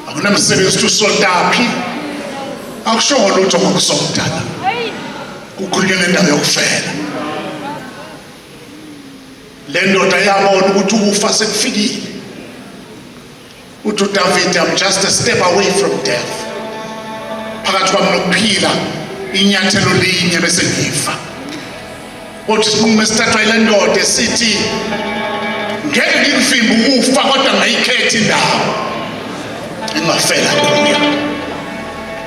Akunamsebenzi ukuthi usontaphi, akushongo lutho ngokusonta la, kukhulunywa ngendawo yokufela. Le ndoda yabona ukuthi ukufa sekufikile. Uthi uDavid, I'm just a step away from death, phakathi kwami nokuphila inyathelo linye bese ngifa. Kodwa isinqumo esithathwa ile ndoda esithi ngeke ngikuvimbe ukufa, kodwa ngayikhetha indawo engingafela kuyo.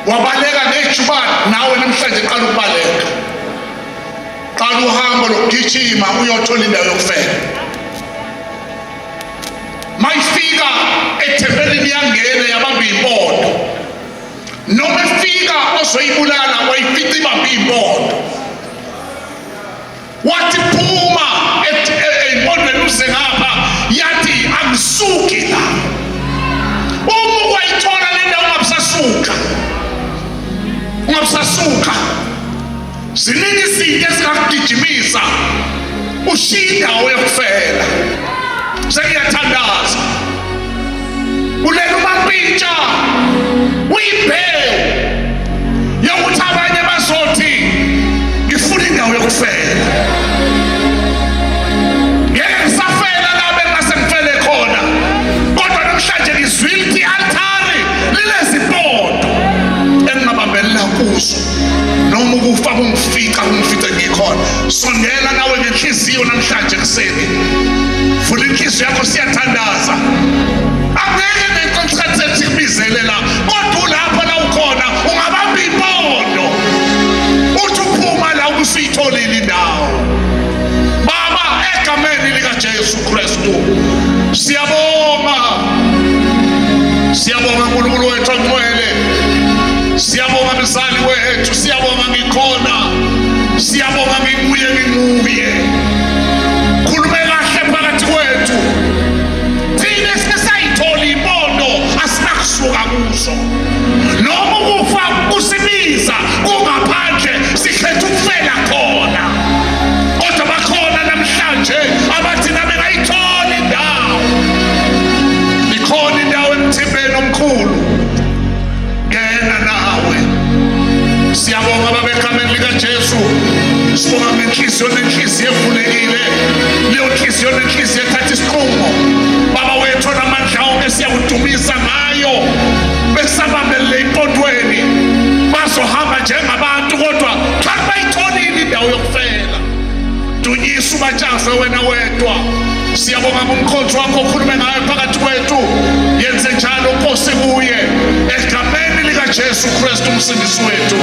Wabaleka ngejubane. Nawe namhlanje qala ukubaleka, qala uhambo lokugijima uyothola indawo yokufela. Mayifika ethempelini yangena yabamba impondo, noma efika ozoyibulala wayifica ibambe impondo. Wathi, "Phuma ey'mpondweni uze ngapha." Yathi, "Angisuki la." Uma ukwayithola le ndawo ungabusasuka, ungabusasuka. Ziningi izinto ezingakugijimisa ushiye indawo yokufela. Sengiyathandaza, ulela umampintsha uyimbewu yokuthi abanye bazothi, "Ngifuna indawo yokufela, ngeke ngisafela la bengase ngifele khona, kodwa namhlanje ngizwile ukuthi i-altari lilezimpondo engingabambelela kuzo, noma ukufa kungifica, kungifice ngikhona." Sondela nawe ngenhliziyo namhlanje ekuseni, vula inhliziyo yakho, siyathandaza. Angeke ngesikhathi sikubizele la, kodwa ulapho la ukhona ungabamba impondo uthi uphuma la ubusuyitholile indawo. Baba, egameni likaJesu Kristu, siyabonga, siyabonga Nkulunkulu wethu ongcwele, siyabonga mzali wethu, siyabonga ngikhona, siyabonga nginguye nginguye. Khulume kahle phakathi kwethu. Thina sesayithola impondo, asinakusuka kuzo noma ukufa kusibiza kungaphandle, sikhetha ukufela khona. Kodwa bakhona namhlanje abathi, "Nami ngayithola indawo, ikhona indawo emthimbeni omkhulu." Ngena nawe. Siyabonga Baba, egameni likaJesu. Sibonga ngenhliziyo nenhliziyo evulekile, leyo nhliziyo nenhliziyo ethatha isinqumo, Baba wethu onamandla onke, siyakudumisa ngayo. Besabambelele impondweni bazohamba njengabantu, kodwa cha, bayitholile indawo yokufela. Dunyisa ubatshazwe wena wedwa. Siyabonga ngumkhonzi wakho okhulume ngayo phakathi kwethu. Yenze njalo Nkosi kuye, egameni likaJesu Kristu umsindisi wethu.